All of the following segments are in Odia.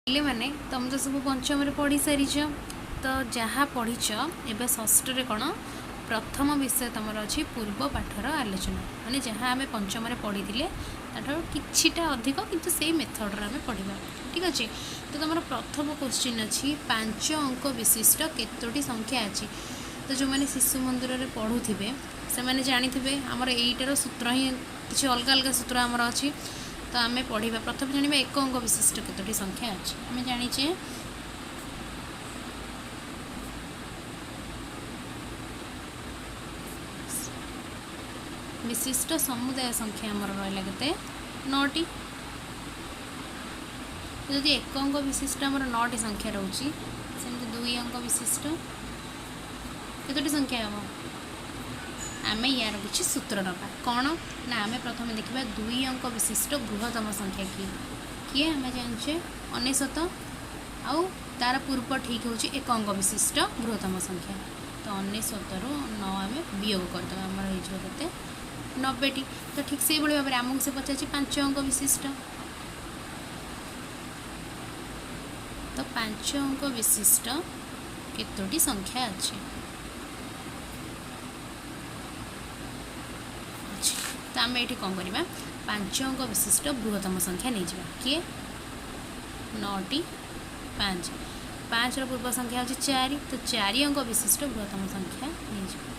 ପିଲେମାନେ, ତମେ ତ ସବୁ ପଞ୍ଚମରେ ପଢ଼ି ସାରିଛ। ତ ଯାହା ପଢ଼ିଛ, ଏବେ ଷଷ୍ଠରେ କ'ଣ ପ୍ରଥମ ବିଷୟ ତୁମର ଅଛି ପୂର୍ବ ପାଠର ଆଲୋଚନା। ମାନେ ଯାହା ଆମେ ପଞ୍ଚମରେ ପଢ଼ିଥିଲେ, ତାଠାରୁ କିଛିଟା ଅଧିକ, କିନ୍ତୁ ସେଇ ମେଥଡ଼ରେ ଆମେ ପଢ଼ିବା। ଠିକ୍ ଅଛି? ତ ତୁମର ପ୍ରଥମ କୋଶ୍ଚିନ୍ ଅଛି, 5 ଅଙ୍କ ବିଶିଷ୍ଟ କେତୋଟି ସଂଖ୍ୟା ଅଛି? ତ ଯେଉଁମାନେ ଶିଶୁ ମନ୍ଦିରରେ ପଢ଼ୁଥିବେ, ସେମାନେ ଜାଣିଥିବେ ଆମର ଏଇଟାର ସୂତ୍ର ହିଁ କିଛି ଅଲଗା ଅଲଗା ସୂତ୍ର ଆମର ଅଛି। ତ ଆମେ ପଢ଼ିବା, ପ୍ରଥମେ ଜାଣିବା ଏକ ଅଙ୍କ ବିଶିଷ୍ଟ କେତୋଟି ସଂଖ୍ୟା ଅଛି। ଆମେ ଜାଣିଛେ ବିଶିଷ୍ଟ ସମୁଦାୟ ସଂଖ୍ୟା ଆମର ରହିଲା କେତେ? 9ଟି। ଯଦି ଏକ ଅଙ୍କ ବିଶିଷ୍ଟ ଆମର 9ଟି ସଂଖ୍ୟା ରହୁଛି, ସେମିତି ଦୁଇ ଅଙ୍କ ବିଶିଷ୍ଟ କେତୋଟି ସଂଖ୍ୟା ହେବ? ଆମେ ୟାର କିଛି ସୂତ୍ର ନେବା। କ'ଣ ନା ଆମେ ପ୍ରଥମେ ଦେଖିବା ଦୁଇ ଅଙ୍କ ବିଶିଷ୍ଟ ବୃହତ୍ତମ ସଂଖ୍ୟା କିଏ କିଏ। ଆମେ ଜାଣିଛେ 99, ଆଉ ତାର ପୂର୍ବ ଠିକ୍ ହେଉଛି ଏକ ଅଙ୍କ ବିଶିଷ୍ଟ ବୃହତ୍ତମ ସଂଖ୍ୟା। ତ 99ରୁ 9 ଆମେ ବିୟୋଗ କରିଦେବା, ଆମର ହେଇଯିବ କେତେ? 90ଟି। ତ ଠିକ୍ ସେଇଭଳି ଭାବରେ ଆମକୁ ସେ ପଚାରିଛି 5 ଅଙ୍କ ବିଶିଷ୍ଟ। ତ 5 ଅଙ୍କ ବିଶିଷ୍ଟ କେତୋଟି ସଂଖ୍ୟା ଅଛି? ତ ଆମେ ଏଠି କ'ଣ କରିବା? 5 ଅଙ୍କ ବିଶିଷ୍ଟ ବୃହତ୍ତମ ସଂଖ୍ୟା ନେଇଯିବା। କିଏ? 9ଟି 5। 5ର ପୂର୍ବ ସଂଖ୍ୟା ହେଉଛି 4। ତ 4 ଅଙ୍କ ବିଶିଷ୍ଟ ବୃହତ୍ତମ ସଂଖ୍ୟା ନେଇଯିବା।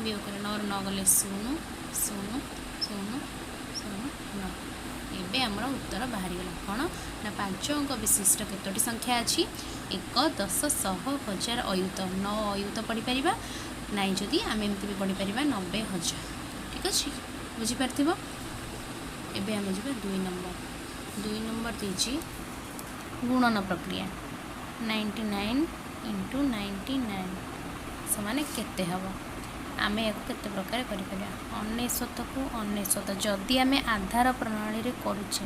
ବିୟୋଗ କଲେ 9ରୁ 9 ଗଲେ 0, 0, 0, 0, 9। ଏବେ ଆମର ଉତ୍ତର ବାହାରିଗଲା। କ'ଣ ନା 5 ଅଙ୍କ ବିଶିଷ୍ଟ କେତୋଟି ସଂଖ୍ୟା ଅଛି? ଏକ, 10, ଶହ, ହଜାର, ଅୟୁତ। 9 ଅୟୁତ ପଢ଼ିପାରିବା ନାଇଁ, ଯଦି ଆମେ ଏମିତି ବି ପଢ଼ିପାରିବା 90,000। ଠିକ୍ ଅଛି, ବୁଝିପାରିଥିବ। ଏବେ ଆମେ ଯିବା 2 ନମ୍ବର। 2 ନମ୍ବର ଦେଇଛି ଗୁଣନ ପ୍ରକ୍ରିୟା, 99 ଇଣ୍ଟୁ 99 ସମାନ କେତେ ହେବ? ଆମେ ଏହାକୁ କେତେ ପ୍ରକାର କରିପାରିବା? 99କୁ 99 ଯଦି ଆମେ ଆଧାର ପ୍ରଣାଳୀରେ କରୁଛେ,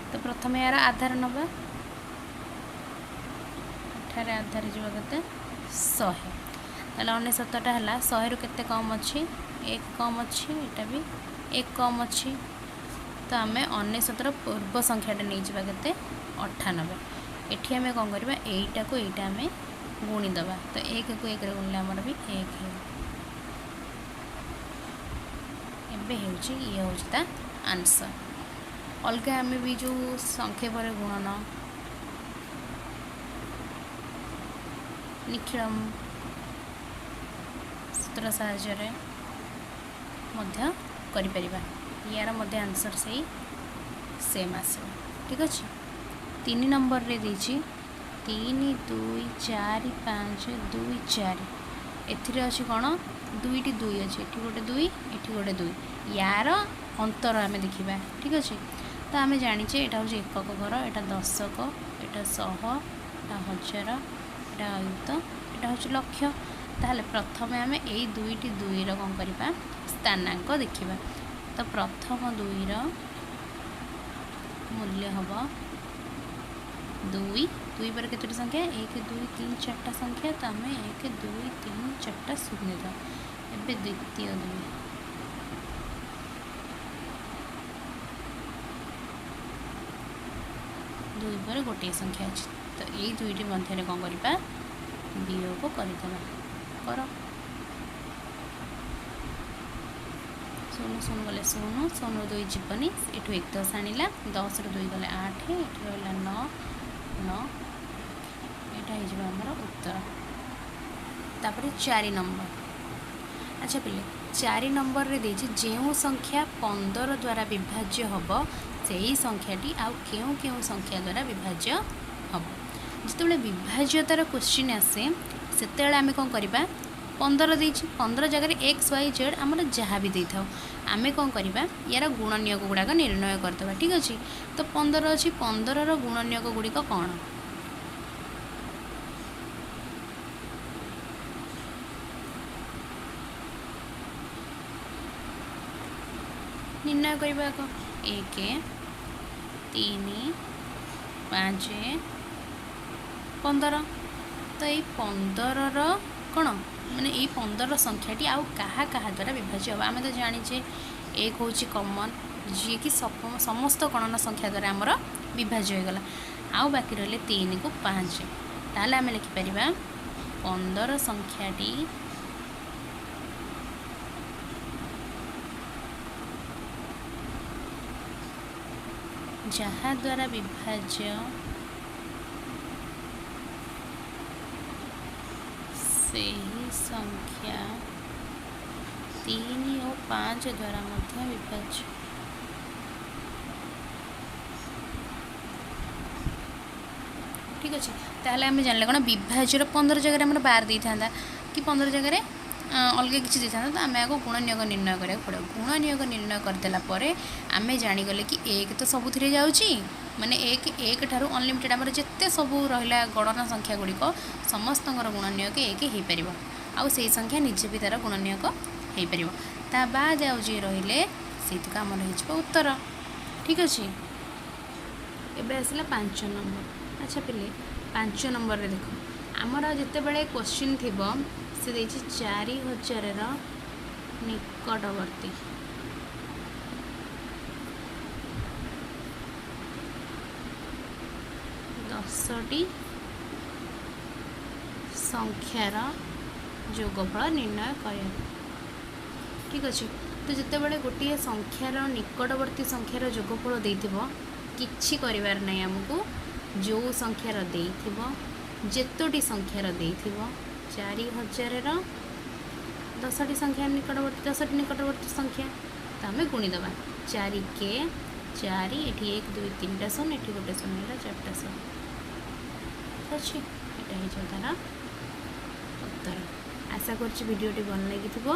ତ ପ୍ରଥମେ ଏହାର ଆଧାର ନେବା। ଏଠାରେ ଆଧାର ଯିବ କେତେ? 100। ତାହେଲେ 99ଟା ହେଲା 100ରୁ କେତେ କମ୍ ଅଛି? 1 କମ୍ ଅଛି। ଏଇଟା ବି 1 କମ୍ ଅଛି। ତ ଆମେ 99ର ପୂର୍ବ ସଂଖ୍ୟାଟା ନେଇଯିବା କେତେ? 98। ଏଠି ଆମେ କ'ଣ କରିବା? ଏଇଟାକୁ ଏଇଟା ଆମେ ଗୁଣିଦେବା। ତ 1କୁ 1ରେ ଗୁଣିଲେ ଆମର ବି 1 ହେବ। ଏବେ ହେଉଛି, ଇଏ ହେଉଛି ତା ଆନ୍ସର୍। ଅଲଗା ଆମେ ବି ଯେଉଁ ସଂକ୍ଷେପରେ ଗୁଣନ, ନିଖିଳ ସୂତ୍ର ସାହାଯ୍ୟରେ ମଧ୍ୟ କରିପାରିବା। ୟାର ମଧ୍ୟ ଆନ୍ସର୍ ସେଇ ସେମ୍ ଆସିବ। ଠିକ୍ ଅଛି। 3 ନମ୍ବରରେ ଦେଇଛି 3, 2, 4, 5, 2, 4। ଏଥିରେ ଅଛି କ'ଣ? ଦୁଇଟି ଦୁଇ ଅଛି। ଏଠି ଗୋଟେ ଦୁଇ, ଏଠି ଗୋଟେ ଦୁଇ। ୟାର ଅନ୍ତର ଆମେ ଦେଖିବା। ଠିକ୍ ଅଛି। ତ ଆମେ ଜାଣିଛେ ଏଇଟା ହେଉଛି ଏକକ ଘର, ଏଇଟା ଦଶକ, ଏଇଟା ଶହ, ଏଇଟା ହଜାର, ଏଇଟା ଅୟୁତ, ଏଇଟା ହେଉଛି ଲକ୍ଷ। ତାହେଲେ ପ୍ରଥମେ ଆମେ ଏଇ ଦୁଇଟି ଦୁଇର କ'ଣ କରିବା? ସ୍ଥାନାଙ୍କ ଦେଖିବା। ତ ପ୍ରଥମ ଦୁଇର ମୂଲ୍ୟ ହେବ 2। 2 ପରେ କେତୋଟି ସଂଖ୍ୟା? 1, 2, 3, 4ଟା ସଂଖ୍ୟା। ତ ଆମେ 1, 2, 3, 4ଟା ଶୂନ୍ୟ ଦେବା। ଏବେ ଦ୍ୱିତୀୟ ଦୁଇ, ଦୁଇ ପରେ ଗୋଟିଏ ସଂଖ୍ୟା ଅଛି। ତ ଏଇ ଦୁଇଟି ମଧ୍ୟରେ କ'ଣ କରିବା? ବିୟୋଗ କରିଦେବା। କର, 0 0 ଗଲେ 0, 0 2 ଯିବନି। ଏଠୁ 1 10 ଆଣିଲା, 10ରୁ 2 ଗଲେ 8, ଏଠି ରହିଲା 9, 9। ଏଇଟା ହେଇଯିବ ଆମର ଉତ୍ତର। ତାପରେ 4 ନମ୍ବର। ଆଚ୍ଛା ପିଲେ, 4 ନମ୍ବରରେ ଦେଇଛି ଯେଉଁ ସଂଖ୍ୟା 15 ଦ୍ୱାରା ବିଭାଜ୍ୟ ହେବ, ସେଇ ସଂଖ୍ୟାଟି ଆଉ କେଉଁ କେଉଁ ସଂଖ୍ୟା ଦ୍ୱାରା ବିଭାଜ୍ୟ ହେବ? ଯେତେବେଳେ ବିଭାଜ୍ୟତାର କୋଶ୍ଚିନ୍ ଆସେ, ସେତେବେଳେ ଆମେ କ'ଣ କରିବା? 15 ଦେଇଛି, 15 ଜାଗାରେ ଏକ୍ସ, ୱାଇ, ଜେଡ଼୍ ଆମର ଯାହା ବି ଦେଇଥାଉ, ଆମେ କ'ଣ କରିବା? ୟାର ଗୁଣନୀୟକ ଗୁଡ଼ାକ ନିର୍ଣ୍ଣୟ କରିଦେବା। ଠିକ୍ ଅଛି। ତ 15 ଅଛି, 15ର ଗୁଣନୀୟକ ଗୁଡ଼ିକ କ'ଣ? ନିର୍ଣ୍ଣୟ କରିବା ଆଗ। 1, 3, 5, 15। ତ ଏଇ 15ର କ'ଣ, ମାନେ ଏଇ 15 ସଂଖ୍ୟାଟି ଆଉ କାହା କାହା ଦ୍ୱାରା ବିଭାଜ୍ୟ ହେବ? ଆମେ ତ ଜାଣିଛେ 1 ହେଉଛି କମନ୍, ଯିଏକି ସମସ୍ତ ଗଣନ ସଂଖ୍ୟା ଦ୍ୱାରା ଆମର ବିଭାଜ୍ୟ ହୋଇଗଲା। ଆଉ ବାକି ରହିଲେ 3କୁ 5। ତାହେଲେ ଆମେ ଲେଖିପାରିବା 15 ସଂଖ୍ୟାଟି ଯାହାଦ୍ୱାରା ବିଭାଜ୍ୟ ସେହି ସଂଖ୍ୟା 3 ଓ 5 ଦ୍ୱାରା ମଧ୍ୟ ବିଭାଜ୍ୟ। ଠିକ୍ ଅଛି, ତାହେଲେ ଆମେ ଜାଣିଲେ କ'ଣ ବିଭାଜ୍ୟର 15 ଜାଗାରେ ଆମର 12 ଦେଇଥାନ୍ତା କି 15 ଜାଗାରେ ଅଲଗା କିଛି ଦେଇଥାନ୍ତା, ତ ଆମେ ଆଗ ଗୁଣନୀୟକ ନିର୍ଣ୍ଣୟ କରିବାକୁ ପଡ଼ିବ। ଗୁଣନୀୟକ ନିର୍ଣ୍ଣୟ କରିଦେଲା ପରେ ଆମେ ଜାଣିଗଲେ କି 1 ତ ସବୁଥିରେ ଯାଉଛି, ମାନେ 1 1 ଠାରୁ ଅନଲିମିଟେଡ଼ ଆମର ଯେତେ ସବୁ ରହିଲା ଗଣନା ସଂଖ୍ୟା ଗୁଡ଼ିକ ସମସ୍ତଙ୍କର ଗୁଣନୀୟକ 1 ହେଇପାରିବ, ଆଉ ସେଇ ସଂଖ୍ୟା ନିଜେ ବି ତା'ର ଗୁଣନୀୟକ ହେଇପାରିବ। ତା ବାଦ ଆଉ ଯିଏ ରହିଲେ ସେଇତକ ଆମର ହେଇଯିବ ଉତ୍ତର। ଠିକ୍ ଅଛି, ଏବେ ଆସିଲା 5 ନମ୍ବର। ଆଚ୍ଛା ପିଲେ, 5 ନମ୍ବରରେ ଦେଖ ଆମର ଯେତେବେଳେ କୋଶ୍ଚିନ୍ ଥିବ ସେ ଦେଇଛି 4000ର ନିକଟବର୍ତ୍ତୀ 10ଟି ସଂଖ୍ୟାର ଯୋଗଫଳ ନିର୍ଣ୍ଣୟ କରିବା। ଠିକ୍ ଅଛି, ତ ଯେତେବେଳେ ଗୋଟିଏ ସଂଖ୍ୟାର ନିକଟବର୍ତ୍ତୀ ସଂଖ୍ୟାର ଯୋଗଫଳ ଦେଇଥିବ କିଛି କରିବାର ନାହିଁ ଆମକୁ, ଯେଉଁ ସଂଖ୍ୟାର ଦେଇଥିବ ଯେତୋଟି ସଂଖ୍ୟାର ଦେଇଥିବ 4000ର 10ଟି ସଂଖ୍ୟା ନିକଟବର୍ତ୍ତୀ 10ଟି ନିକଟବର୍ତ୍ତୀ ସଂଖ୍ୟା, ତ ଆମେ ଗୁଣିଦେବା 4 କେ 4, ଏଠି 1 2 3ଟା 0, ଏଠି ଗୋଟେ 0 ହେଲା 4ଟା 0। ଠିକ୍ ଅଛି, ଏଇଟା ହେଇଯିବ ତା'ର ଉତ୍ତର। ଆଶା କରୁଛି ଭିଡ଼ିଓଟି ଭଲ ଲାଗିଥିବ।